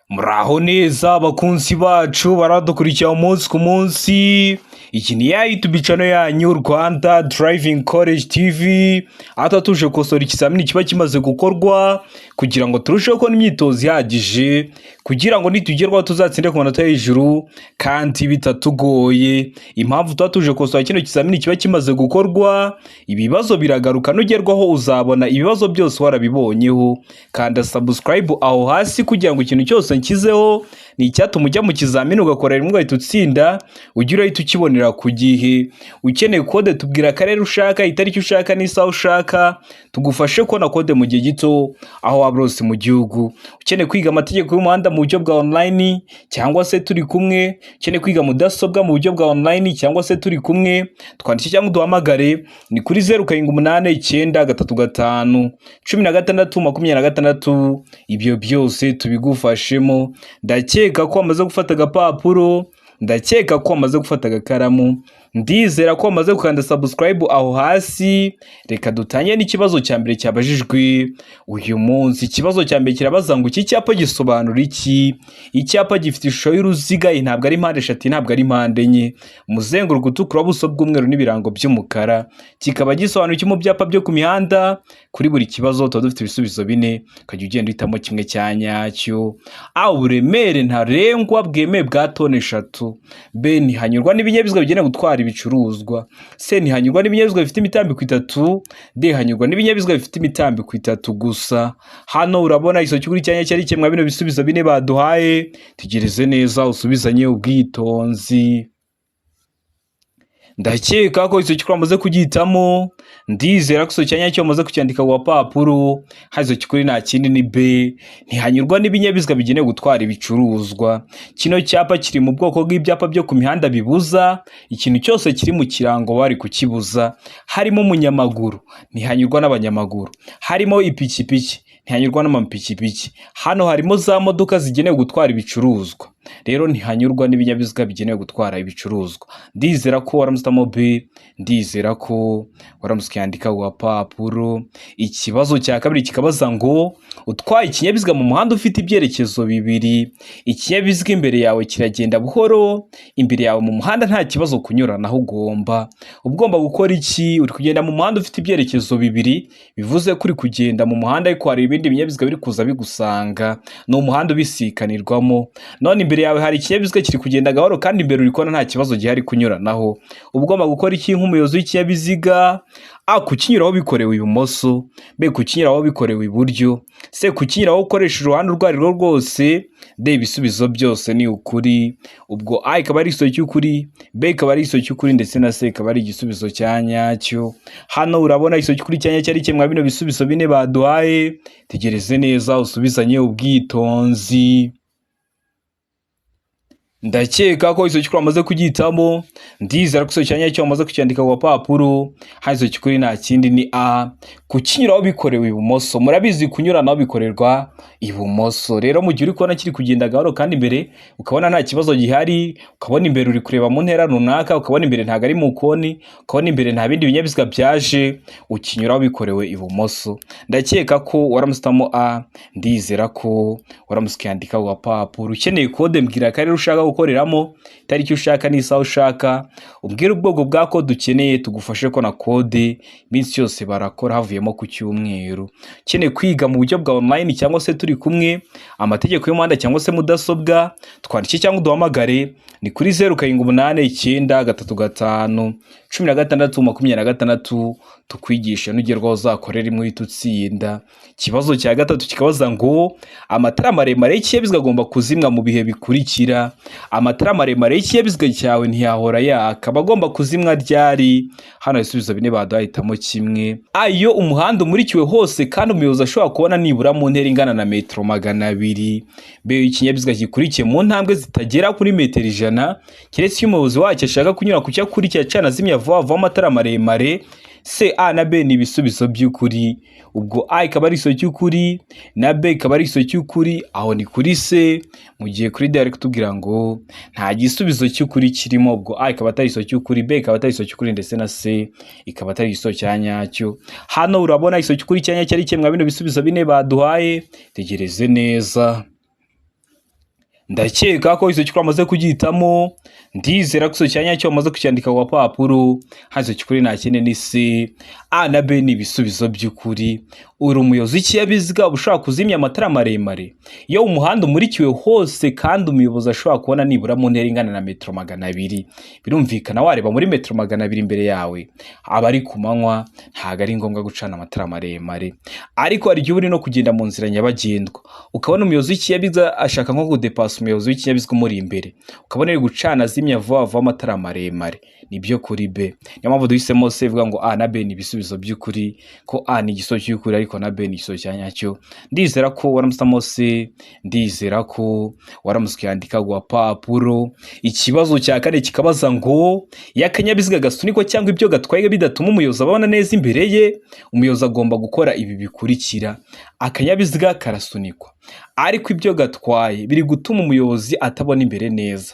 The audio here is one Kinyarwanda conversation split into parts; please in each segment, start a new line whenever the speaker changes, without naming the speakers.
Muraho neza abakunzi bacu baradukurikira umunsi ku munsi. Iki ni ya YouTube channel yanyu Rwanda Driving College TV, aho tuba tuje gukosora ikizamini kiba kimaze gukorwa kugira ngo turusheho kubona imyitozo ihagije, kugira ngo nitugerwaho tuzatsinde ku manota hejuru kandi bitatugoye. Impamvu tuba tuje gukosora kino kizamini kiba kimaze gukorwa, ibibazo biragaruka, nugerwaho uzabona ibibazo byose warabibonyeho. Kanda subscribe aho hasi kugira ngo ikintu cyose nshyizeho ni icyatuma ujya mu kizamini ugakora rimwe ugahita utsinda, ujye urahita ukibonera ku gihe. Ukeneye kode, tubwira akarere ushaka, itariki ushaka n'isaha ushaka, tugufashe kubona kode mu gihe gito aho waba hose mu gihugu. Ukeneye kwiga amategeko y'umuhanda mu buryo bwa online cyangwa se turi kumwe, ukeneye kwiga mudasobwa mu buryo bwa online cyangwa se turi kumwe, twandike cyangwa uduhamagare ni kuri 07893516, ibyo byose tubigufashemo. Ndakeka ko wamaze gufata agapapuro, ndakeka ko wamaze gufata agakaramu, ndizera ko wamaze gukanda subscribe aho hasi. Reka dutangire n'ikibazo cya mbere cyabajijwe uyu munsi. Ikibazo cya mbere kirabaza ngo: iki cyapa gisobanura iki? Icyapa gifite ishusho y'uruziga, iyi ntabwo ari mpande eshatu, ntabwo ari mpande enye, umuzenguruko utukura, ubuso bw'umweru n'ibirango by'umukara, kikaba gisobanura iki mu byapa byo ku mihanda? Kuri buri kibazo tuba dufite ibisubizo bine, ukajya ugenda uhitamo kimwe cya nyacyo. A, uburemere ntarengwa bwemewe bwa toni 3. B, ntihanyurwa n'ibinyabiziga bigenewe gutwara ibicuruzwa. C, ntihanyurwa n'ibinyabiziga bifite imitambiko itatu. D, hanyurwa n'ibinyabiziga bifite imitambiko itatu gusa. Hano urabona igisubizo cy'ukuri cya nyacyo ari kimwe bino bisubizo bine baduhaye. Tegereze neza usubizanye ubwitonzi. Ndakeka ko icyo cy'ukuri wamaze kugihitamo, ndizera ko icyo cyanya cyo wamaze kucyandika ku gapapuro. Hano icyo cy'ukuri nta kindi ni B, ntihanyurwa n'ibinyabiziga bigenewe gutwara ibicuruzwa. Kino cyapa kiri mu bwoko bw'ibyapa byo ku mihanda bibuza ikintu cyose kiri mu kirango bari kukibuza. Harimo umunyamaguru, ntihanyurwa n'abanyamaguru. Harimo ipikipiki, ntihanyurwa n'amapikipiki. Hano harimo za modoka zigenewe gutwara ibicuruzwa, rero ntihanyurwa n'ibinyabiziga bigenewe gutwara ibicuruzwa. Ndizera ko waramutse B, ndizera ko waramutse ukiyandika ku gapapuro. Ikibazo cya kabiri kikabaza ngo: utwaye ikinyabiziga mu muhanda ufite ibyerekezo bibiri, ikinyabiziga imbere yawe kiragenda buhoro, imbere yawe mu muhanda nta kibazo kunyuranaho, ugomba gukora iki? Uri kugenda mu muhanda ufite ibyerekezo bibiri, bivuze ko uri kugenda mu muhanda ariko hari ibindi binyabiziga biri kuza bigusanga, ni umuhanda ubisikanirwamo. None imbere yawe hari ikinyabiziga kiri kugenda gahoro kandi imbere uri kubona nta kibazo gihari kunyuranaho, uba ugomba gukora iki nk'umuyobozi w'ikinyabiziga? A, kukinyuraho bikorewe ibumoso. B, kukinyuraho bikorewe iburyo. C, kukinyuraho ukoresha uruhande urwo ari rwo rwose. D, ibisubizo byose ni ukuri. Ubwo A ikaba ari igisubizo cy'ukuri, B ikaba ari igisubizo cy'ukuri, ndetse na C ikaba ari igisubizo cya nyacyo. Hano urabona igisubizo cy'ukuri cya nyacyo ari kimwe bino bisubizo bine baduhaye. Tegereze neza usubizanye ubwitonzi. Ndakeka ko icyo cy'ukuri wamaze kugihitamo, ndizera ko icyo cyanya cyo wamaze kucyandika ku gapapuro. Hano icyo cy'ukuri nta kindi ni A, kukinyuraho bikorewe ibumoso. Murabizi, kunyuranaho bikorerwa ibumoso. Rero mu gihe uri kubona kiri kugenda gahoro kandi imbere ukabona nta kibazo gihari, ukabona imbere uri kureba mu ntera runaka, ukabona imbere ntabwo ari mu koni, ukabona imbere nta bindi binyabiziga byaje, ukinyuraho bikorewe ibumoso. Ndakeka ko waramutse A, ndizera ko waramutse ukiyandika ku gapapuro. Ukeneye kode, mbwira akarere ushaka gukoreramo, itariki ushaka n'isaha ushaka, umbwire ubwoko bwa kode ukeneye, tugufashe ko na kode. Iminsi yose barakora havuyemo ku cyumweru. Ukeneye kwiga mu buryo bwa online cyangwa se turi kumwe, amategeko y'umuhanda cyangwa se mudasobwa, twandike cyangwa uduhamagare ni kuri 07893516, tukwigisha nugerwaho uzakorera rimwe uhita utsinda. Ikibazo cya gatatu kikabaza ngo: amatara maremare y'ikinyabiziga agomba kuzimwa mu bihe bikurikira. Amatara maremare y'ikinyabiziga cyawe ntiyahora yaka, aba agomba kuzimwa ryari? Hano ibisubizo bine baduhitamo kimwe. Ayo umuhanda umurikiwe hose kandi umuyobozi ashobora kubona nibura mu ntera ingana na metero 200. B, ikinyabiziga gikurikiye mu ntambwe zitagera kuri metero 100, keretse iyo umuyobozi wacyo ashaka kunyura ku cyo akurikira acana azimya vuba vuba amatara maremare. C, A na B ni ibisubizo by'ukuri. Ubwo A ikaba ari igisubizo cy'ukuri na B ikaba ari igisubizo cy'ukuri, aho ni kuri C. Mu gihe kuri D ari kutubwira ngo nta gisubizo cy'ukuri kirimo. Ubwo A ikaba atari igisubizo cy'ukuri, B ikaba atari igisubizo cy'ukuri, ndetse na C ikaba atari igisubizo cya nyacyo. Hano urabona igisubizo cy'ukuri cya nyacyo ari kimwe bino bisubizo bine baduhaye. Tegereze neza. Ndakeka ko icyo wamaze kugihitamo. Ndizera ko icyo cyanya cyo wamaze kucyandika ku gapapuro. Hano cy'ukuri nta kindi, ni C. A na B ni ibisubizo by'ukuri. Uri umuyobozi w'ikinyabiziga, uba ushobora kuzimya amatara maremare iyo umuhanda umurikiwe hose kandi umuyobozi ashobora kubona nibura mu ntera ingana na metero 200. Birumvikana, wareba muri metero 200 imbere yawe aba ari ku manywa, ntabwo ari ngombwa gucana amatara maremare. Ariko hari igihe uba uri no kugenda mu nzira nyabagendwa, ukabona umuyobozi w'ikinyabiziga ashaka nko kudepasa umuyobozi w'ikinyabiziga umuri imbere, ukabona ari gucana azimya vuba vuba amatara maremare. Nibyo kuri B. Niyo mpamvu duhisemo C, ivuga ngo A na B ni ibisubizo by'ukuri, ko A ni igisubizo cy'ukuri ariko na B ni igisubizo cya nyacyo. Ndizera ko waramusamo C, ndizera ko waramutse ukiyandika ku gapapuro. Ikibazo cya kane kikabaza ngo: iyo akanyabiziga gasunikwa cyangwa ibyo gatwaye bidatuma umuyobozi abona neza imbere ye, umuyobozi agomba gukora ibi bikurikira. Akanyabiziga karasunikwa ariko ibyo gatwaye biri gutuma umuyobozi atabona imbere neza.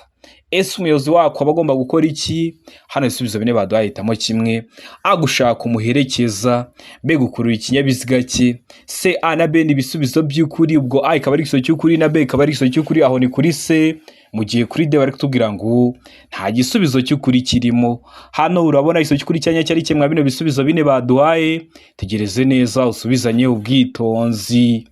Ese umuyobozi wako aba agomba gukora iki? Hano ibisubizo bine baduhaye, hitamo kimwe. A, gushaka umuherekeza. B, gukurura ikinyabiziga cye. C, A na B ni ibisubizo by'ukuri. Ubwo A ikaba ari igisubizo cy'ukuri na B ikaba ari igisubizo cy'ukuri, aho ni kuri C. Mu gihe kuri D bari kutubwira ngo nta gisubizo cy'ukuri kirimo. Hano urabona igisubizo cy'ukuri cyanya cyari kimwe bino bisubizo bine baduhaye. Tegereze neza usubizanye ubwitonzi.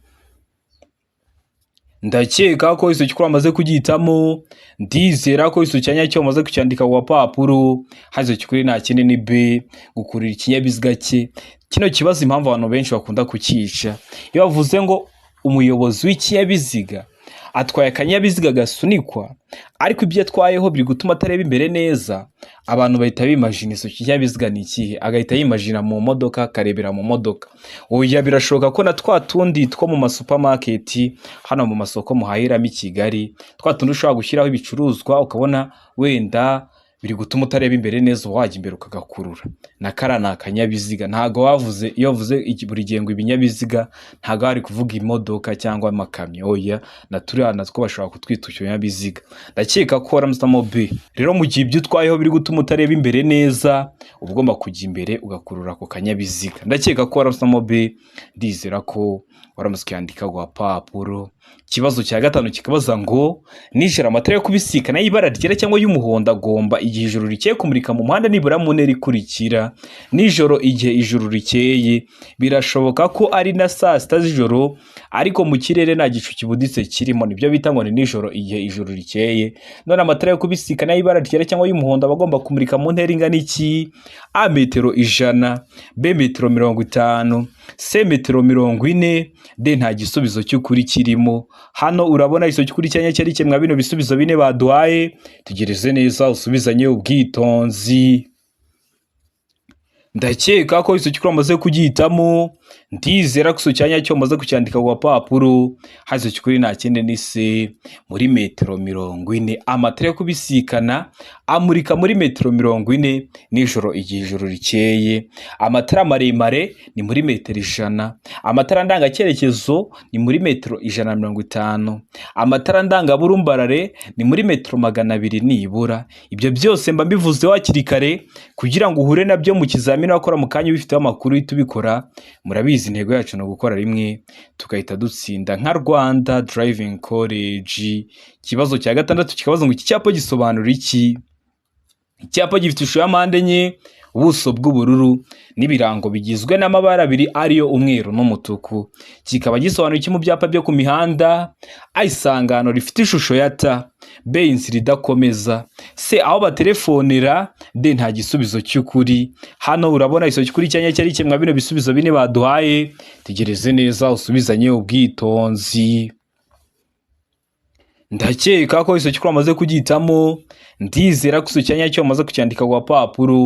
Ndakeka ko icyo cy'ukuri wamaze kugihitamo. Ndizera ko icyo cyanya cyo wamaze kucyandika ku gapapuro. Hano icyo cy'ukuri nta kindi, ni B, gukurura ikinyabiziga cye. Kino kibazo, impamvu abantu benshi bakunda kucyica, iyo bavuze ngo umuyobozi w'ikinyabiziga atwaye akanyabiziga gasunikwa ariko ibyo atwayeho biri gutuma atareba imbere neza, abantu bahita bimajina icyo kinyabiziga ni ikihe, agahita yimajina mu modoka, akarebera mu modoka. Oya, birashoboka ko na twa tundi two mu masupamaketi, hano mu masoko muhahiramo i Kigali, twa tundi ushobora gushyiraho ibicuruzwa ukabona wenda biri gutuma utareba imbere neza, wajya imbere ukagakurura. Na kariya ni akanyabiziga. Ntabwo bavuze, iyo bavuze buri gihe ngo ibinyabiziga, ntabwo bari kuvuga imodoka cyangwa amakamyo. Oya, na turiya natwo bashobora kutwita ikinyabiziga. Ndakeka ko waramusamo B. Rero mu gihe ibyo utwayeho biri gutuma utareba imbere neza, uba ugomba kujya imbere ugakurura ako kanyabiziga. Ndakeka ko waramusamo B. Ndizera ko waramutse ukiyandika ku gapapuro. Ikibazo cya gatanu kikabaza ngo: nijoro amatara yo kubisikana y'ibara ryera cyangwa y'umuhondo agomba igihe ijoro rikeye kumurika mu muhanda nibura mu ntera ikurikira. Nijoro igihe ijoro rikeye, birashoboka ko ari na saa 6 z'ijoro ariko mu kirere nta gicu kibuditse kirimo, nibyo bita ngo ni nijoro igihe ijoro rikeye. None amatara yo kubisikana y'ibara ryera cyangwa y'umuhondo aba agomba kumurika mu ntera ingana iki? A, metero 100. B, metero 50. C, metero 40. D, nta gisubizo cy'ukuri kirimo. Hano urabona igisubizo cy'ukuri cyanya cyari kimwe bino bisubizo bine baduhaye. Tegereze neza usubizanye ubwitonzi. Ndakeka ko icyo cy'ukuri wamaze kugihitamo. Ndizera ko icyo cyanya cyo wamaze kucyandika ku gapapuro. Hano icyo cy'ukuri nta kindi, ni C, muri metero 40. Amatara yo kubisikana amurika muri metero 40 nijoro igihe ijoro rikeye. Amatara maremare ni muri metero 100. Amatara ndangacyerekezo ni muri metero 150. Amatara ndangaburumbarare ni muri metero 200 nibura. Ibyo byose mba mbivuzeho hakiri kare kugira ngo uhure nabyo mu kizamini wakora mu kanya ubifiteho amakuru, uhita ubikora. Murabizi, intego yacu ni ugukora rimwe tugahita dutsinda nka Rwanda Driving College. Ikibazo cya gatandatu kikabaza ngo: iki cyapa gisobanura iki? Icyapa gifite ishusho ya mpande enye, ubuso bw'ubururu n'ibirango bigizwe n'amabara abiri ariyo umweru n'umutuku, kikaba gisobanura iki mu byapa byo ku mihanda? A, isangano rifite ishusho ya T. B, inzira idakomeza. C, aho batelefonera. D, nta gisubizo cy'ukuri. Hano urabona igisubizo cy'ukuri cyanya cyari kimwe bino bisubizo bine baduhaye. Tegereze neza usubizanye ubwitonzi. Ndakeka ko igisubizo cy'ukuri wamaze kugihitamo. Ndizera ko igisubizo cya nyacyo wamaze kucyandika ku gapapuro.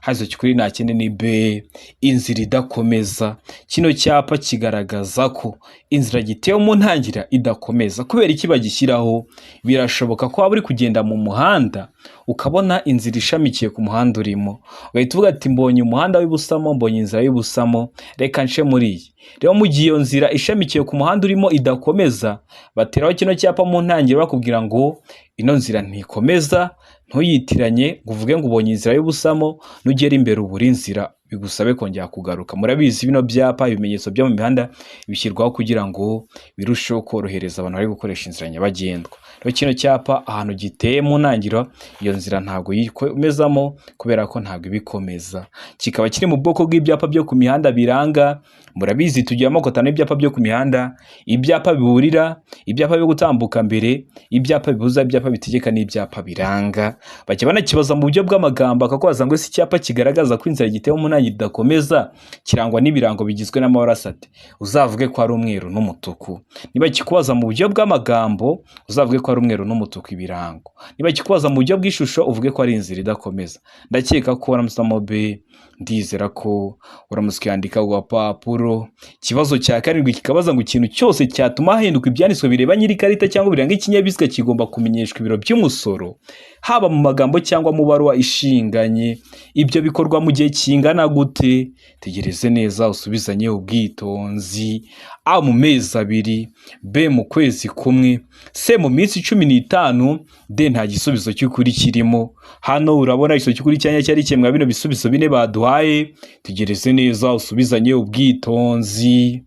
Hano igisubizo cy'ukuri nta kindi, ni B, inzira idakomeza. Kino cyapa kigaragaza ko inzira gitewe mu ntangira idakomeza. Kubera iki bagishyiraho? Birashoboka ko waba uri kugenda mu muhanda ukabona inzira ishamikiye ku muhanda urimo, ugahita uvuga ati: mbonye umuhanda w'ibusamo, mbonye inzira y'ubusamo, reka nce muri iyi. Rero mu gihe iyo nzira ishamikiye ku muhanda urimo idakomeza, bateraho kino cyapa mu ntangiriro bakubwira ngo ino nzira ntikomeza, Ntuyitiranye ngo uvuge ngo ubonye inzira y'ubusamo, nugera imbere ubura inzira bigusabe kongera kugaruka. Murabizi bino byapa, ibimenyetso byo mu mihanda bishyirwaho kugira ngo birusheho korohereza abantu bari gukoresha inzira nyabagendwa. Rero kino cyapa ahantu giteye mu ntangiriro, iyo nzira ntabwo yikomezamo kubera ko ntabwo ibikomeza. Kikaba kiri mu bwoko bw'ibyapa byo ku mihanda biranga. Murabizi tugira amoko atanu y'ibyapa byo ku mihanda: ibyapa biburira, ibyapa byo gutambuka mbere, ibyapa bibuza, ibyapa bitegeka n'ibyapa biranga. Bajya banakibaza mu buryo bw'amagambo, akakubaza ngo ese icyapa kigaragaza ko inzira gitewe mu ntangiriro idakomeza kirangwa n'ibirango bigizwe n'amabara asate? Uzavuge ko ari umweru n'umutuku. Niba kikubaza mu buryo bw'amagambo, uzavuge ko ari umweru n'umutuku ibirango. Niba kikubaza mu buryo bw'ishusho, uvuge ko ari inzira idakomeza. Ndakeka ko waramusamo B, ndizera ko uramutse ukiyandika ku gapapuro. Ikibazo cya karindwi kikabaza ngo ikintu cyose cyatuma hahinduka ibyanditswe bireba nyir'ikarita cyangwa biranga ikinyabiziga kigomba kumenyeshwa ibiro by'umusoro, haba mu magambo cyangwa mu baruwa ishinganye. Ibyo bikorwa mu gihe kingana gute? Tegereze neza usubizanye ubwitonzi. A mu mezi 2, B mu kwezi kumwe, C mu minsi 15, D nta gisubizo cy'ukuri kirimo. Hano urabona igisubizo cy'ukuri cyanya cyari kimwe bino bisubizo bine baduhaye. Tegereze neza usubizanye ubwitonzi.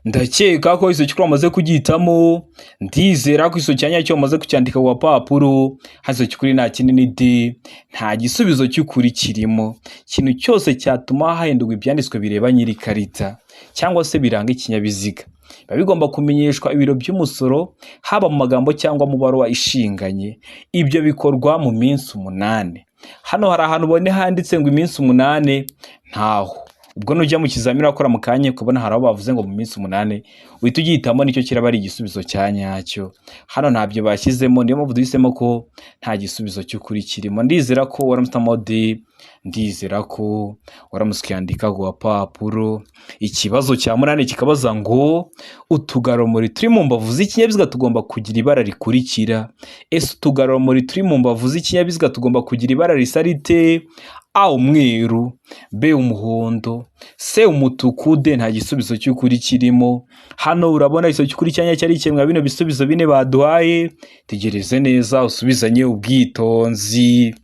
Ndakeka ko igisubizo cy'ukuri wamaze kugihitamo, ndizera ko igisubizo cya nyacyo wamaze kucyandika ku gapapuro. Hano cy'ukuri nta kindi ni D, nta gisubizo cy'ukuri kirimo. Ikintu cyose cyatuma hahindurwa ibyanditswe bireba nyir'ikarita cyangwa se biranga ikinyabiziga biba bigomba kumenyeshwa ibiro by'umusoro, haba mu magambo cyangwa mu baruwa ishinganye. Ibyo bikorwa mu minsi 8. Hano hari ahantu ubone handitse ngo iminsi 8, ntaho. Ubwo nujya mu kizamini urakora mu kanya ukabona hari aho bavuze ngo mu minsi 8, uhita ugihitamo, nicyo kiraba ari igisubizo cya nyacyo. Hano ntabyo bashyizemo, niyo mpamvu duhisemo ko nta gisubizo cy'ukuri kirimo. Ndizera ko waramusamo D, ndizera ko waramutse ukiyandika ku gapapuro. Ikibazo cya munani kikabaza ngo utugarurumuri turi mu mbavu z'ikinyabiziga tugomba kugira ibara rikurikira. Ese utugarurumuri turi mu mbavu z'ikinyabiziga tugomba kugira ibara risa rite? A umweru, B umuhondo, C umutuku, D nta gisubizo cy'ukuri kirimo. Hano urabona igisubizo cy'ukuri cyanya cyari kimwe bino bisubizo bine baduhaye. Tegereze neza usubizanye ubwitonzi.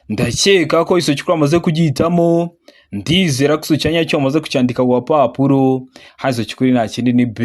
Ndakeka ko igisubizo cy'ukuri wamaze kugihitamo, ndizera ko igisubizo cya nyacyo wamaze kucyandika ku gapapuro. Hano igisubizo cy'ukuri nta kindi ni B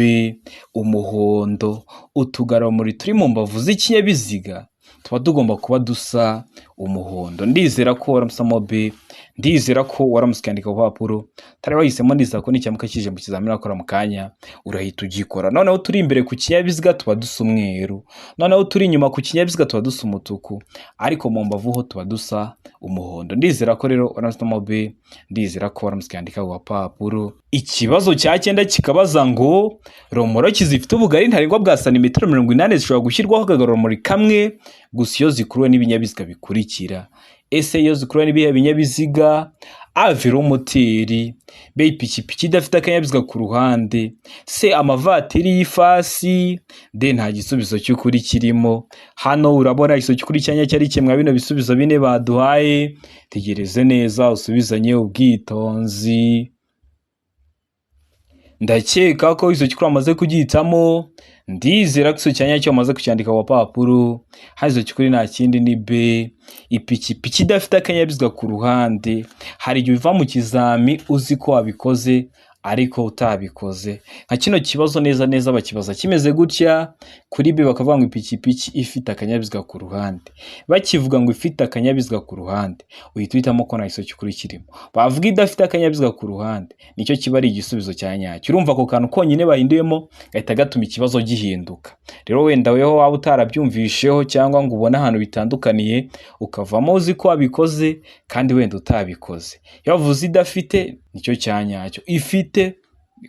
umuhondo. Utugarurumuri turi mu mbavu z'ikinyabiziga tuba tugomba kuba dusa umuhondo. Ndizera ko waramusamo B, ndizera ko waramutse ukandika ku papuro. Utari wahisemo, ndizera ko nicyamuka kije mu kizamini wakora mu kanya urahita ugikora. Noneho turi imbere ku kinyabiziga tuba dusa umweru, noneho turi inyuma ku kinyabiziga tuba dusa umutuku, ariko mu mbavu ho tuba dusa umuhondo. Ndizera ko rero waramusamo B, ndizera ko waramutse ukandika ku gapapuro. Ikibazo cya cyenda kikabaza ngo romoroki zifite ubugari ntarengwa bwa santimetero 80 zishobora gushyirwaho akagarurumuri kamwe gusa iyo zikuruwe n'ibinyabiziga bikurikira. Ese iyo zikuruwe n'ibihe binyabiziga? A velomoteri, B ipikipiki idafite akanyabiziga ku ruhande, C amavatiri y'ifasi, D nta gisubizo cy'ukuri kirimo. Hano urabona igisubizo cy'ukuri cyanya cyari kimwe bino bisubizo bine baduhaye. Tegereze neza usubizanye ubwitonzi. Ndakeka ko igisubizo cy'ukuri wamaze kugihitamo, ndizera ko igisubizo cya nyacyo wamaze kucyandika ku gapapuro. Hano igisubizo cy'ukuri nta kindi ni B ipikipiki idafite akanyabiziga ku ruhande. Hari igihe uva mu kizami uzi ko wabikoze ariko utabikoze. Nka kino kibazo neza neza bakibaza kimeze gutya, kuri B bakavuga ngo ipikipiki ifite akanyabiziga ku ruhande. Bakivuga ngo ifite akanyabiziga ku ruhande, uhita uhitamo ko nta gisubizo cy'ukuri kirimo. Bavuga idafite akanyabiziga ku ruhande, nicyo kiba ari igisubizo cya nyacyo. Urumva ako kantu konyine bahinduyemo gahita gatuma ikibazo gihinduka. Rero wenda weho waba utarabyumvisheho cyangwa ngo ubone ahantu bitandukaniye, ukavamo uzi ko wabikoze kandi wenda utabikoze. Iyo bavuze idafite nicyo cya nyacyo, ifite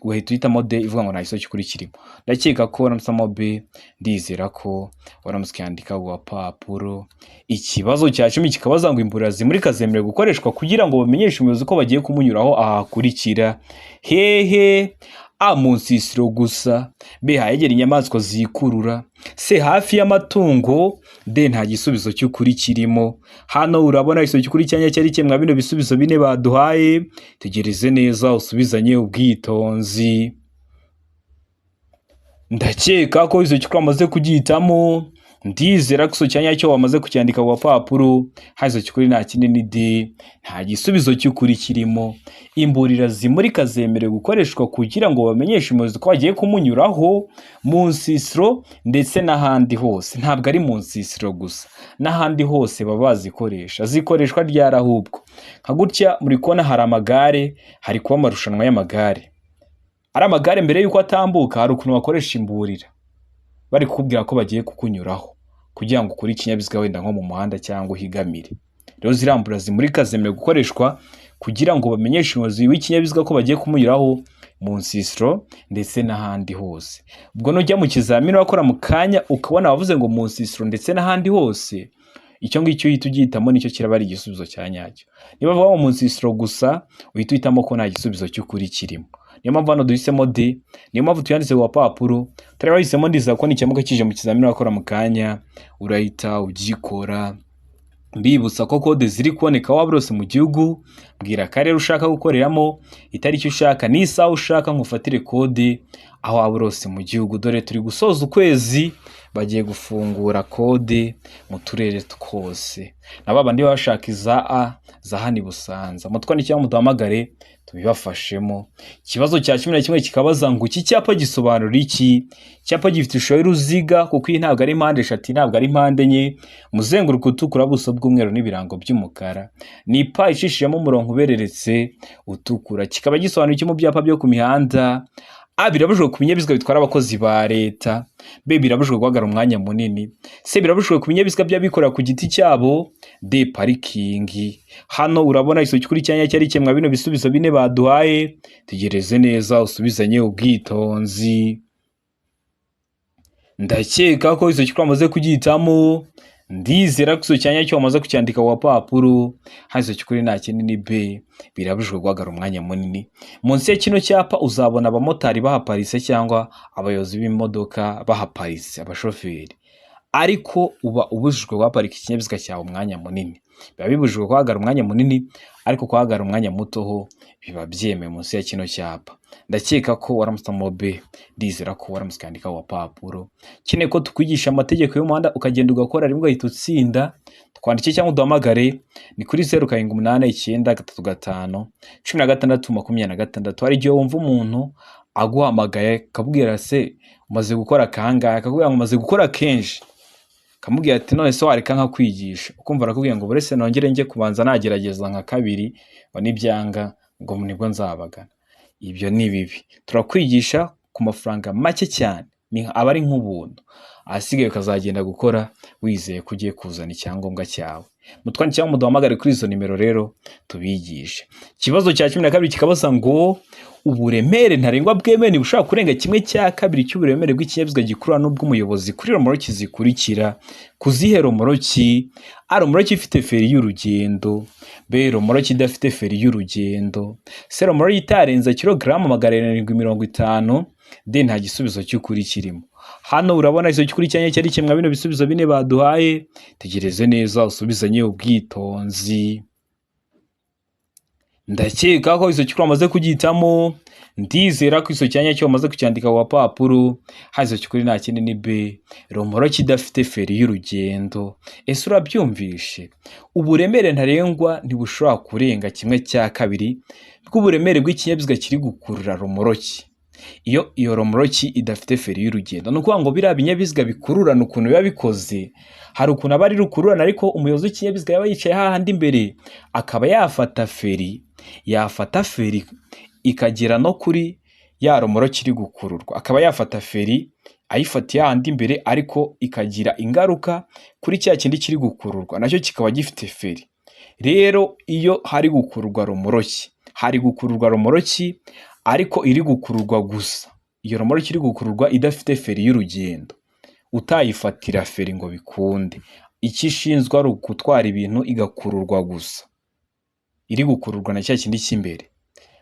uhita uhitamo D ivuga ngo nta gisubizo cy'ukuri kirimo. Ndakeka ko waramusamo B, ndizera ko waramutse ukandika ku gapapuro. Ikibazo cya 10 kikabaza ngo imburira zimurika zemerewe gukoreshwa kugira ngo bamenyeshe umuyobozi ko bagiye kumunyuraho aha hakurikira. Hehe? A mu nsisiro gusa, B ahegera inyamaswa zikurura, C hafi y'amatungo, D nta gisubizo cy'ukuri kirimo. Hano urabona igisubizo cy'ukuri cyanya cyari kimwe bino bisubizo bine baduhaye. Tegereze neza usubizanye ubwitonzi. Ndakeka ko igisubizo cy'ukuri wamaze kugihitamo, Ndizera ko icyo nyacyo wamaze kucyandika ku gapapuro. Hazo cy'ukuri nta kindi ni D, nta gisubizo cy'ukuri kirimo. Imburira zimurika zemerewe gukoreshwa kugira ngo bamenyeshe umuyobozi ko bagiye kumunyuraho mu nsisiro ndetse n'ahandi hose. Ntabwo ari mu nsisiro gusa, n'ahandi hose baba bazikoresha. Zikoreshwa ryari ahubwo? Nka gutya muri kubona hari amagare, hari kuba amarushanwa y'amagare. Ari amagare mbere y'uko atambuka hari ukuntu bakoresha imburira bari kukubwira ko bagiye kukunyuraho kugira ngo ukure ikinyabiziga wenda nko mu muhanda cyangwa uhigamire. Rero ziriya zimurika zemerewe gukoreshwa kugira ngo bamenyeshe umuyobozi w'ikinyabiziga ko bagiye kumunyuraho mu nsisiro ndetse n'ahandi hose. Ubwo nujya mu kizamini wakora mu kanya ukabona bavuze ngo mu nsisiro ndetse n'ahandi hose, icyo ngicyo uhita ugihitamo nicyo kiraba ari igisubizo cya nyacyo. Niba bavuga ngo mu nsisiro gusa, uhita uhitamo ko nta gisubizo cy'ukuri kirimo. Niyo mpamvu hano duhisemo D, niyo mpamvu tuyanditse ku gapapuro. Utari wahisemo ndizera ko nikiramuka kije mu kizamini wakora mu kanya urahita ugikora. Mbibutsa ko kode ziri kuboneka waba hose mu gihugu, mbwira akarere ushaka gukoreramo, itariki ushaka n'isaha ushaka nkufatire kode aho waba hose mu gihugu. Dore turi gusoza ukwezi, bagiye gufungura kode mu turere twose. Na ba bandi baba bashaka iza A za hano i Busanza, mutwandikire cyangwa muduhamagare tubibafashemo. Ikibazo cya 11 kikabaza ngo iki cyapa gisobanura iki? Icyapa gifite ishusho y'uruziga kuko iyi ntabwo ari mpande eshatu, ntabwo ari mpande enye, umuzenguruko utukura, ubuso bw'umweru n'ibirango by'umukara. Ni pa icishijemo umurongo ubereretse utukura. Kikaba gisobanura iki mu byapa byo ku mihanda? A, birabujijwe ku binyabiziga bitwara abakozi ba leta. B, birabujijwe guhagarara umwanya munini. C, birabujijwe ku binyabiziga by'abikorera ku giti cyabo. D, parikingi. Hano urabona igisubizo cy'ukuri cyanya cyari kimwe bino bisubizo bine baduhaye. Tegereze neza usubizanye ubwitonzi. Ndakeka ko igisubizo cy'ukuri wamaze kugihitamo. Ndizera ko igisubizo cya nyacyo wamaze kucyandika ku gapapuro. Hano igisubizo cy'ukuri nta kindi ni B, birabujijwe guhagarara umwanya munini. Munsi ya kino cyapa uzabona abamotari bahaparitse cyangwa abayobozi b'imodoka bahaparitse, abashoferi. Ariko uba ubujijwe guhaparika ikinyabiziga cyawe umwanya munini. Biba bibujijwe guhagarara umwanya munini, ariko guhagarara umwanya muto ho biba byemewe munsi ya kino cyapa. Ndakeka ko waramutse B, ndizera ko waramutse ukandika ku gapapuro. Ukeneye ko tukwigisha amategeko y'umuhanda ukagenda ugakora rimwe ugahita utsinda, twandike cyangwa uduhamagare ni kuri 0 7 8 9 3 5 16 26. Hari igihe wumva umuntu aguhamagaye akakubwira se umaze gukora kangahe, akakubwira ngo umaze gukora kenshi, akamubwira ati none se wareka nkakwigisha, ukumva arakubwira ngo buretse nongere njye kubanza nagerageza nka kabiri, ngo nibyanga ngo nibwo nzabagana. Ibyo ni bibi. Turakwigisha ku mafaranga make cyane, aba ari nk'ubuntu, ahasigaye ukazagenda gukora wizeye ko ugiye kuzana icyangombwa cyawe. Mutwandikire cyangwa muduhamagare kuri izo nimero rero tubigishe. Ikibazo cya 12 kikabaza ngo uburemere ntarengwa bwemewe ntibushobora kurenga 1/2 cy'uburemere bw'ikinyabiziga gikurura n'ubw'umuyobozi kuri romoroki zikurikira. Kuzihe romoroki? A, romoroki ifite feri y'urugendo. B, romoroki idafite feri y'urugendo. C, romoroki itarenza kilogaramu 750. D, nta gisubizo cy'ukuri kirimo. Hano urabona igisubizo cy'ukuri cyanya cyari kimwe bino bisubizo bine baduhaye. Tegereze neza usubizanye ubwitonzi. Ndakeka ko igisubizo cy'ukuri wamaze kugihitamo. Ndizera ko igisubizo cya nyacyo wamaze kucyandika ku gapapuro. Hano igisubizo cy'ukuri nta kindi ni B, romoroki idafite feri y'urugendo. Ese urabyumvishe? Uburemere ntarengwa ntibushobora kurenga 1/2 bw'uburemere bw'ikinyabiziga kiri gukurura romoroki. Iyo iyo romoroki idafite feri y'urugendo, ni ukuvuga ngo biriya binyabiziga bikururana ukuntu biba bikoze, hari ukuntu aba ari rukururana ariko umuyobozi w'ikinyabiziga yaba yicaye hahandi imbere akaba yafata feri, yafata feri ikagera no kuri ya romoroki iri gukururwa, akaba yafata feri ayifatiye hahandi imbere ariko ikagira ingaruka kuri cya kindi kiri gukururwa nacyo kikaba gifite feri. Rero iyo hari gukururwa romoroki, hari gukururwa romoroki ariko iri gukururwa gusa, iyo romoroki iri gukururwa idafite feri y'urugendo, utayifatira feri ngo bikunde, icyo ishinzwe ari ugutwara ibintu igakururwa gusa, iri gukururwa na cya kindi cy'imbere.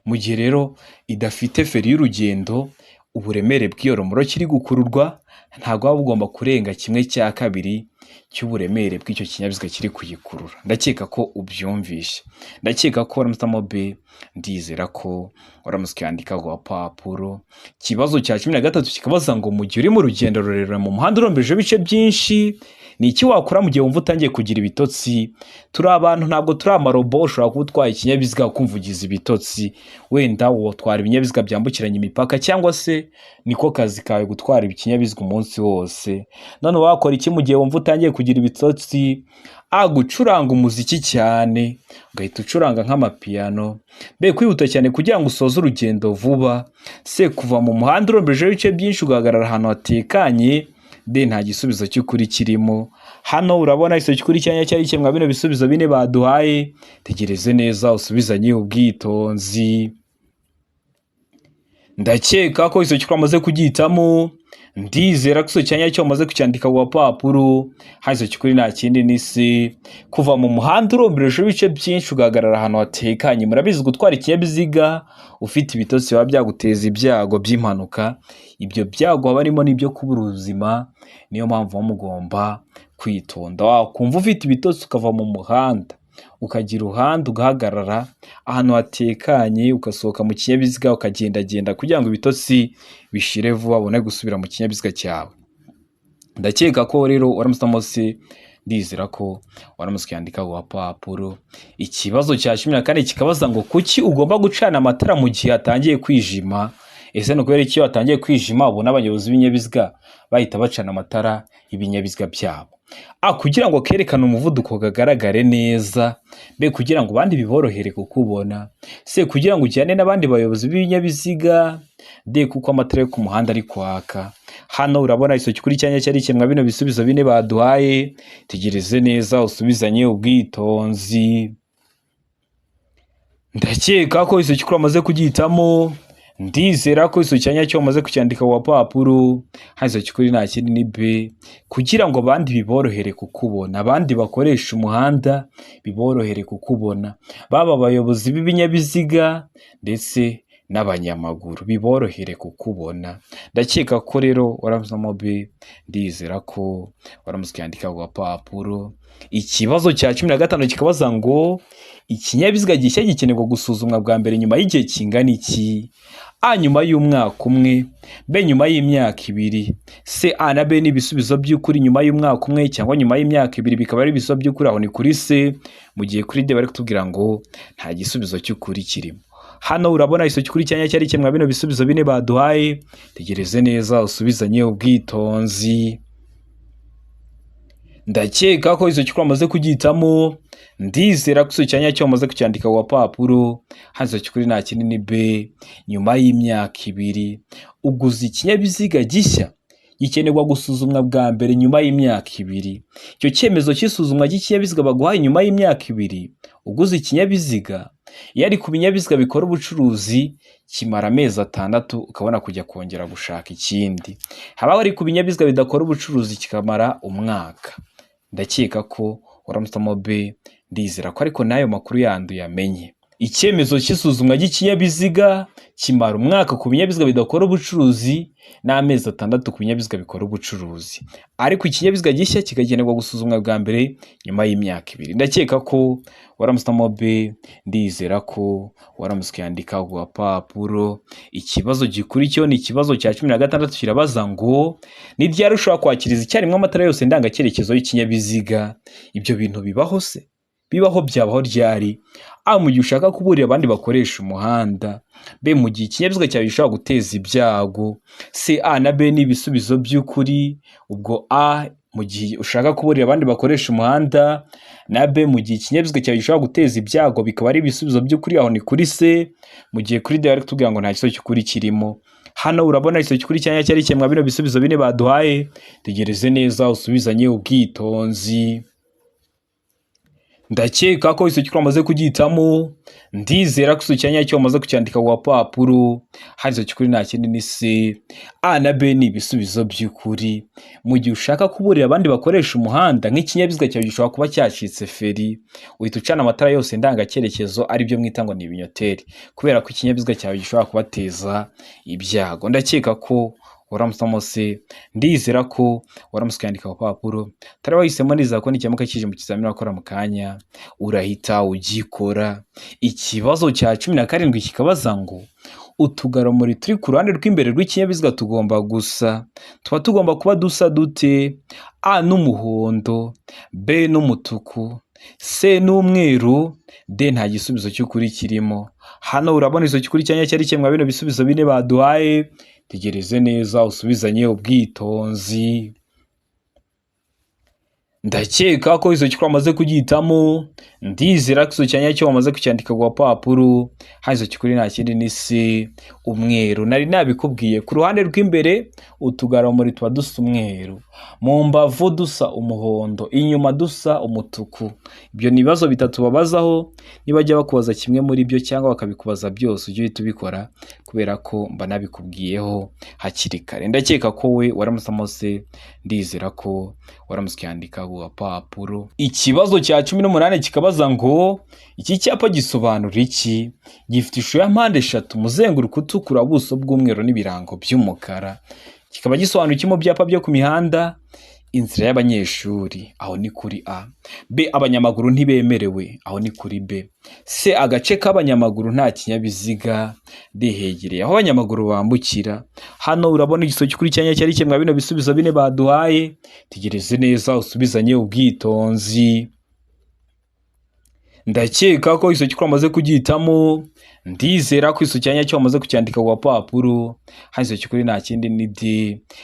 Mu gihe rero idafite feri y'urugendo, uburemere bw'iyo romoroki iri gukururwa ntabwo buba bugomba kurenga 1/2 cy'uburemere bw'icyo kinyabiziga kiri kuyikurura. Ndakeka ko ubyumvishe. Ndakeka ko waramutse B, ndizera ko waramutse ukandika ku gapapuro. Ikibazo cya 13 kikabaza ngo mu gihe uri mu rugendo rurerure mu muhanda uromberejeho ibice byinshi, Ni iki wakora mu gihe wumva utangiye kugira ibitotsi? Turi abantu, ntabwo turi amarobo. Ushobora kuba utwaye ikinyabiziga ukumva ugize ibitotsi, wenda utwara ibinyabiziga byambukiranya imipaka, cyangwa se niko kazi kawe gutwara ikinyabiziga umunsi wose. None wakora iki mu gihe wumva utangiye kugira ibitotsi? A, gucuranga umuziki cyane, ugahita ucuranga nk'amapiyano. B, kwihuta cyane kugira ngo usoze urugendo vuba. C, kuva mu muhanda uromberejeho ibice byinshi ugahagarara ahantu hatekanye. D, nta gisubizo cy'ukuri kirimo. Hano urabona igisubizo cy'ukuri cyanya cyari kimwe bino bisubizo bine baduhaye. Tegereze neza usubizanye ubwitonzi. Ndakeka ko igisubizo cy'ukuri wamaze kugihitamo. Ndizera ko igisubizo cya nyacyo wamaze kucyandika ku gapapuro. Hano igisubizo cy'ukuri nta kindi ni C, kuva mu muhanda uromberejeho ibice byinshi ugahagarara ahantu hatekanye. Murabizi, gutwara ikinyabiziga ufite ibitotsi biba byaguteza ibyago by'impanuka. Ibyo byago haba harimo n'ibyo kubura ubuzima, niyo mpamvu muba mugomba kwitonda. Wakumva ufite ibitotsi ukava mu muhanda, ukajya iruhande, ugahagarara ahantu hatekanye, ugasohoka mu kinyabiziga ukagendagenda kugira ngo ibitotsi bishire vuba, ubone gusubira mu kinyabiziga cyawe. Ndakeka ko rero waramutse se, ndizera ko waramutse ukiyandika ku gapapuro. Ikibazo cya 14 kikabaza ngo: kuki ugomba gucana amatara mu gihe hatangiye kwijima? Ese ni ukubera iki iyo hatangiye kwijima ubona abayobozi b'ibinyabiziga bahita bacana amatara y'ibinyabiziga byabo? A, kugira ngo kerekane umuvuduko kagaragare neza. B, kugira ngo abandi biborohere kukubona. C, kugira ngo ujyane n'abandi bayobozi b'ibinyabiziga. D, kuko amatara yo ku muhanda ari kwaka. Hano urabona igisubizo cy'ukuri cyanya cyari kimwe bino bisubizo bine baduhaye. Tegereze neza usubizanye ubwitonzi. Ndakeka ko igisubizo cy'ukuri wamaze kugihitamo. Ndizera ko igisubizo cya nyacyo wamaze kucyandika ku gapapuro. Hano igisubizo cy'ukuri nta kindi ni B, kugira ngo abandi biborohere kukubona, abandi bakoresha umuhanda biborohere kukubona, baba abayobozi b'ibinyabiziga ndetse n'abanyamaguru biborohere kukubona. Ndakeka ko rero waramuzamo B, ndizera ko waramutse ukiyandika ku gapapuro. Ikibazo cya 15 kikabaza ngo: ikinyabiziga gishya gikenerwa gusuzumwa bwa mbere nyuma y'igihe kingana iki? A, nyuma y'umwaka umwe. B, nyuma y'imyaka 2. C, A na B ni ibisubizo by'ukuri. Nyuma y'umwaka umwe cyangwa nyuma y'imyaka 2 bikaba ari ibisubizo by'ukuri, aho ni kuri C, mu gihe kuri D bari kutubwira ngo nta gisubizo cy'ukuri kirimo. Hano urabona igisubizo cy'ukuri cyanya cyari kimwe bino bisubizo bine baduhaye. Tegereze neza usubizanye ubwitonzi. Ndakeka ko igisubizo cy'ukuri wamaze kugihitamo. Ndizera ko igisubizo cya nyacyo wamaze kucyandika ku gapapuro. Hano igisubizo cy'ukuri nta kindi ni B, nyuma y'imyaka 2. Uguze ikinyabiziga gishya gikenerwa gusuzumwa bwa mbere nyuma y'imyaka 2. Icyo cyemezo cy'isuzumwa ry'ikinyabiziga baguhaye nyuma y'imyaka 2 uguze ikinyabiziga, iyo ari ku binyabiziga bikora ubucuruzi kimara amezi 6 ukabona kujya kongera gushaka ikindi, haba ari ku binyabiziga bidakora ubucuruzi kikamara umwaka. Ndakeka ko waramutse B, ndizera ko ariko n'ayo makuru yandi uyamenye. Icyemezo cy'isuzumwa ry'ikinyabiziga kimara umwaka ku binyabiziga bidakora ubucuruzi n'amezi 6 ku binyabiziga bikora ubucuruzi, ariko ikinyabiziga gishya kikagenerwa gusuzumwa bwa mbere nyuma y'imyaka 2. Ndakeka ko waramutse B, ndizera ko waramutse ukiyandika ku gapapuro. Ikibazo gikurikiyeho ni ikibazo cya 16, kirabaza ngo: ni ryari ushobora kwakiriza icyarimwe amatara yose ndangacyerekezo y'ikinyabiziga? Ibyo bintu bibaho se? Bibaho, byabaho ryari? A, mu gihe ushaka kuburira abandi bakoresha umuhanda. B, mu gihe ikinyabiziga cyawe gishobora guteza ibyago. C, A na B ni ibisubizo by'ukuri. Ubwo A, mu gihe ushaka kuburira abandi bakoresha umuhanda, na B, mu gihe ikinyabiziga cyawe gishobora guteza ibyago, bikaba ari ibisubizo by'ukuri, aho ni kuri C, mu gihe kuri D bari kutubwira ngo nta gisubizo cy'ukuri kirimo. Hano urabona igisubizo cy'ukuri cyanya cyari kimwe bino bisubizo bine baduhaye. Tegereze neza usubizanye ubwitonzi. Ndakeka ko igisubizo cy'ukuri wamaze kugihitamo. Ndizera ko igisubizo cya nyacyo wamaze kucyandika ku gapapuro. Hano igisubizo cy'ukuri nta kindi ni C. A na B ni ibisubizo by'ukuri. Mu gihe ushaka kuburira abandi bakoresha umuhanda, nk'ikinyabiziga cyawe gishobora kuba cyacitse feri, uhita ucana amatara yose ndangacyerekezo, aribyo mwita ngo ni ibinyoteri, kubera ko ikinyabiziga cyawe gishobora kubateza ibyago. Ndakeka ko waramutse se, ndizera ko waramutse ukandika ku gapapuro. Utari wahisemo, nizera ko nikiramuka kije mu kizamini wakora mu kanya urahita ugikora. Ikibazo cya 17 kikabaza ngo: Utugarurarumuri turi ku ruhande rw'imbere rw'ikinyabiziga tugomba gusa, tuba tugomba kuba dusa dute? A n'umuhondo, B n'umutuku, C n'umweru, D nta gisubizo cy'ukuri kirimo. Hano urabona izo cy'ukuri cyanya cyari kimwe bino bisubizo bine baduhaye. Tegereze neza usubizanye ubwitonzi. Ndakeka ko izo cy'ukuri wamaze kugihitamo, ndizera ko izo cyanya cyo wamaze kucyandika ku gapapuro. Hano izo cy'ukuri nta kindi ni C, umweru. Nari nabikubwiye, ku ruhande rw'imbere utugarurarumuri tuba dusa umweru, mu mbavu dusa umuhondo, inyuma dusa umutuku. Ibyo ni ibibazo bitatu babazaho, nibajya bakubaza kimwe muri byo cyangwa bakabikubaza byose ujye uhita ubikora, kubera ko mba nabikubwiyeho hakiri kare. Ndakeka ko we waramusamo se, ndizera ko waramutse ukiyandika ku gapapuro. Ikibazo cya 18 kikabaza ngo iki cyapa gisobanura iki? Gifite ishusho ya mpande eshatu, umuzenguruko utukura, ubuso bw'umweru n'ibirango by'umukara. Kikaba gisobanura iki mu byapa byo ku mihanda? Inzira y'abanyeshuri, aho ni kuri A. B, abanyamaguru ntibemerewe, aho ni kuri B. C, agace k'abanyamaguru nta kinyabiziga. D, hegereye aho abanyamaguru bambukira. Hano urabona igisubizo cy'ukuri cyanya cyari kimwe bino bisubizo bine baduhaye. Tegereze neza usubizanye ubwitonzi. Ndakeka ko iso cy'ukuri wamaze kugihitamo, ndizera ko iso cyanya cyo wamaze kucyandika ku gapapuro. Hano iso cy'ukuri nta kindi ni D,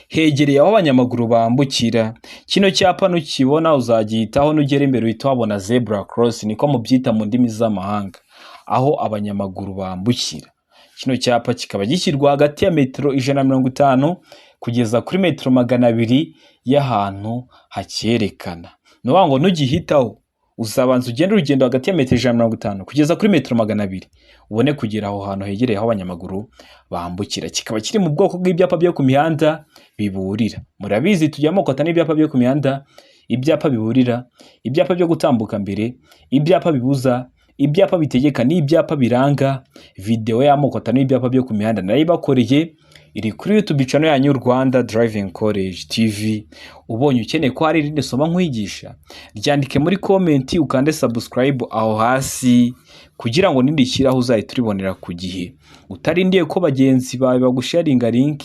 hegereye aho abanyamaguru bambukira. Kino cyapa nukibona uzagihitaho, nugera imbere uhita wabona zebra cross, niko mubyita mu ndimi z'amahanga, aho abanyamaguru bambukira. Kino cyapa kikaba gishyirwa hagati ya metero 150 kugeza kuri metero 200 y'ahantu hacyerekana. Ni ukuvuga ngo nugihitaho uzabanza ugende urugendo hagati ya metero 150 kugeza kuri metero 200, ubone kugera aho hantu hegereye aho abanyamaguru bambukira. Kikaba kiri mu bwoko bw'ibyapa byo ku mihanda biburira. Murabizi tujya amoko atanu y'ibyapa byo ku mihanda: ibyapa biburira, ibyapa byo gutambuka mbere, ibyapa bibuza, ibyapa bitegeka n'ibyapa biranga. Videwo y'amoko atanu y'ibyapa byo ku mihanda narayibakoreye, iri kuri YouTube channel yanyu Rwanda Driving College TV. Ubonye ukeneye ko hari irindi somo nkwigisha, ryandike muri comment, ukande subscribe aho hasi kugira ngo nindishyiraho uzahite uribonera ku gihe, utarindiye ko bagenzi bawe bagusharinga link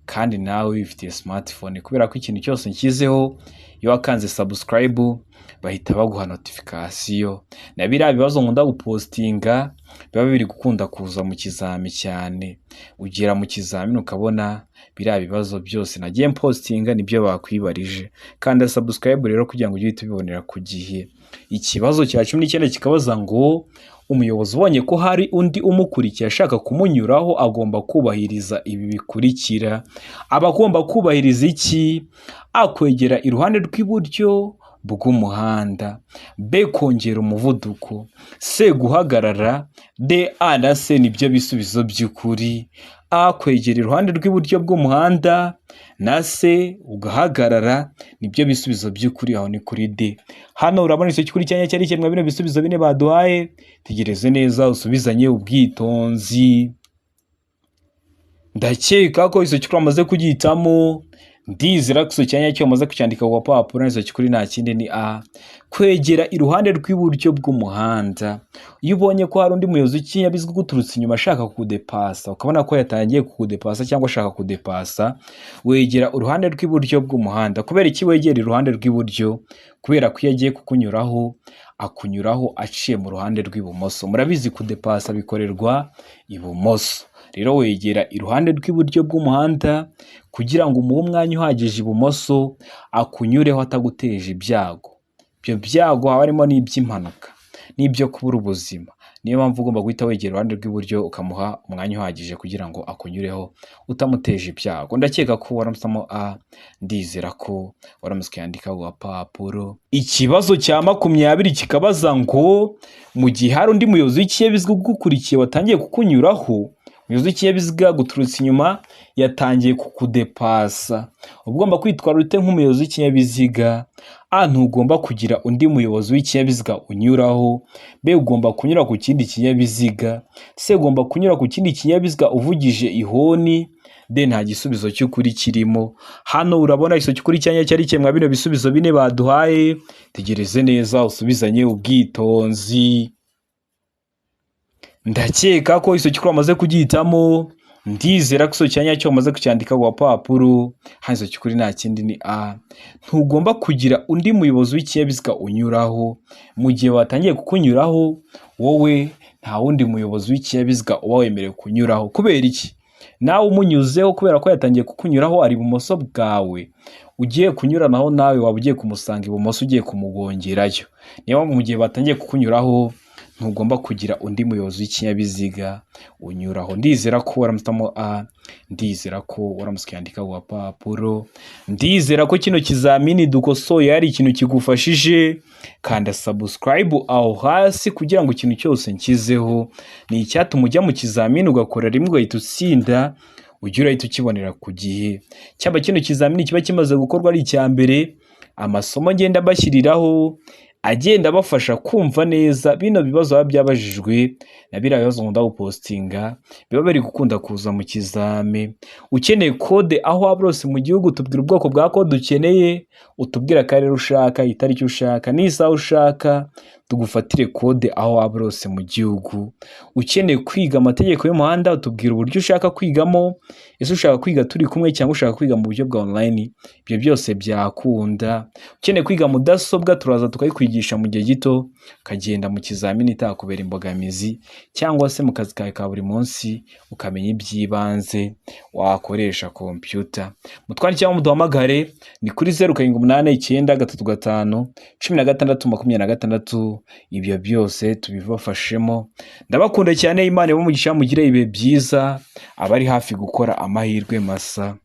kandi nawe wifitiye smartphone, kubera ko ikintu cyose nshyizeho iyo wakanze subscribe bahita baguha notification. Na biriya bibazo nkunda gupostinga biba biri gukunda kuza mu kizami cyane, ugera mu kizamini ukabona biriya bibazo byose nagiye mpostinga nibyo bakwibarije. Kanda subscribe rero kugira ngo ujye uhita ubibonera ku gihe. Ikibazo cya 19 kikabaza ngo umuyobozi ubonye ko hari undi umukurikiye ashaka kumunyuraho agomba kubahiriza ibi bikurikira. Aba agomba kubahiriza iki? A, kwegera iruhande rw'iburyo bw'umuhanda, B, kongera umuvuduko, C, guhagarara, D, A na C nibyo bisubizo by'ukuri. A, kwegera iruhande rw'iburyo bw'umuhanda na C ugahagarara nibyo bisubizo by'ukuri, aho ni kuri D. Hano urabona icyo cy'ukuri cyanya cyari kimwe bino bisubizo bine baduhaye. Tegereze neza usubizanye ubwitonzi. Ndakeka ko icyo cy'ukuri wamaze kugihitamo, ndizera ko icyo cyanya cyo wamaze kucyandika ku gapapuro. Icyo cy'ukuri nta kindi ni A, kwegera iruhande rw'iburyo bw'umuhanda. Iyo ubonye ko hari undi muyobozi w'ikinyabiziga uguturutse inyuma ashaka kukudepasa, ukabona ko yatangiye kukudepasa cyangwa ashaka kudepasa, wegera uruhande rw'iburyo bw'umuhanda. Kubera iki wegera iruhande rw'iburyo? Kubera ko iyo agiye kukunyuraho akunyuraho aciye mu ruhande rw'ibumoso. Murabizi kudepasa bikorerwa ibumoso. Rero wegera iruhande rw'iburyo bw'umuhanda kugira ngo umuhe umwanya uhagije ibumoso akunyureho ataguteje ibyago. Ibyo byago haba harimo n'iby'impanuka n'ibyo kubura ubuzima. Niyo mpamvu ugomba guhita wegera iruhande rw'iburyo ukamuha umwanya uhagije kugira ngo akunyureho utamuteje ibyago. Ndakeka ko waramusamo A, ndizera ko waramutse ukayandika ku gapapuro. Ikibazo cya 20 kikabaza ngo mu gihe hari undi muyobozi w'ikinyabiziga ugukurikiye watangiye kukunyuraho, umuyobozi w'ikinyabiziga guturutse inyuma yatangiye kukudepasa, uba ugomba kwitwara ute nk'umuyobozi w'ikinyabiziga? A, ntugomba kugira undi muyobozi w'ikinyabiziga unyuraho. B, ugomba kunyura ku kindi kinyabiziga. C, ugomba kunyura ku kindi kinyabiziga uvugije ihoni. D, nta gisubizo cy'ukuri kirimo. Hano urabona igisubizo cy'ukuri cyanya cyari kimwe bino bisubizo bine baduhaye. Tegereze neza usubizanye ubwitonzi. Ndakeka ko icyo gikorwa wamaze kugihitamo. Ndizera ko icyo cyanya cyo wamaze kucyandika ku gapapuro. Hano icyo kuri nta kindi ni A. Ntugomba kugira undi muyobozi w'ikinyabiziga unyuraho mu gihe watangiye kukunyuraho. Wowe nta wundi muyobozi w'ikinyabiziga uba wemerewe kunyuraho. Kubera iki? Nawe umunyuzeho, kubera ko yatangiye kukunyuraho ari ibumoso bwawe, ugiye kunyuranaho nawe waba ugiye kumusanga ibumoso, ugiye kumugongerayo. Niyo mpamvu mu gihe batangiye kukunyuraho ntugomba kugira undi muyobozi w'ikinyabiziga unyuraho. Ndizera ko waramutsemo A, ndizera ko waramutse ukiyandika ku gapapuro, ndizera ko kino kizamini dukosoye hari ikintu kigufashije. Kanda subscribe aho hasi kugira ngo ikintu cyose nshyizeho ni icyatuma ujya mu kizamini ugakora rimwe ugahita utsinda, ujye urahita ukibonera ku gihe. Cyaba kino kizamini kiba kimaze gukorwa ari icya mbere, amasomo ngenda mbashyiriraho agenda abafasha kumva neza bino bibazo biba byabajijwe na biriya bibazo nkunda gupostinga biba biri gukunda kuza mu kizami. Ukeneye kode aho waba hose mu gihugu, tubwira ubwoko bwa kode ukeneye, utubwire akarere ushaka, itariki ushaka n'isaha ushaka, tugufatire kode aho waba hose mu gihugu. Ukeneye kwiga amategeko y'umuhanda, utubwira uburyo ushaka kwigamo. Ese ushaka kwiga turi kumwe cyangwa ushaka kwiga mu buryo bwa online? Ibyo byose byakunda. Ukeneye kwiga mudasobwa, turaza tukayikwigisha mu gihe gito, ukagenda mu kizamini itakubera imbogamizi, cyangwa se mu kazi kawe ka buri munsi ukamenya iby'ibanze wakoresha kompiyuta. Mutwandikire cyangwa muduhamagare, ni kuri 0789351626. Ibyo byose tubibafashemo. Ndabakunda cyane, Imana ibahe umugisha, mugire ibihe byiza, abari hafi gukora amahirwe masa.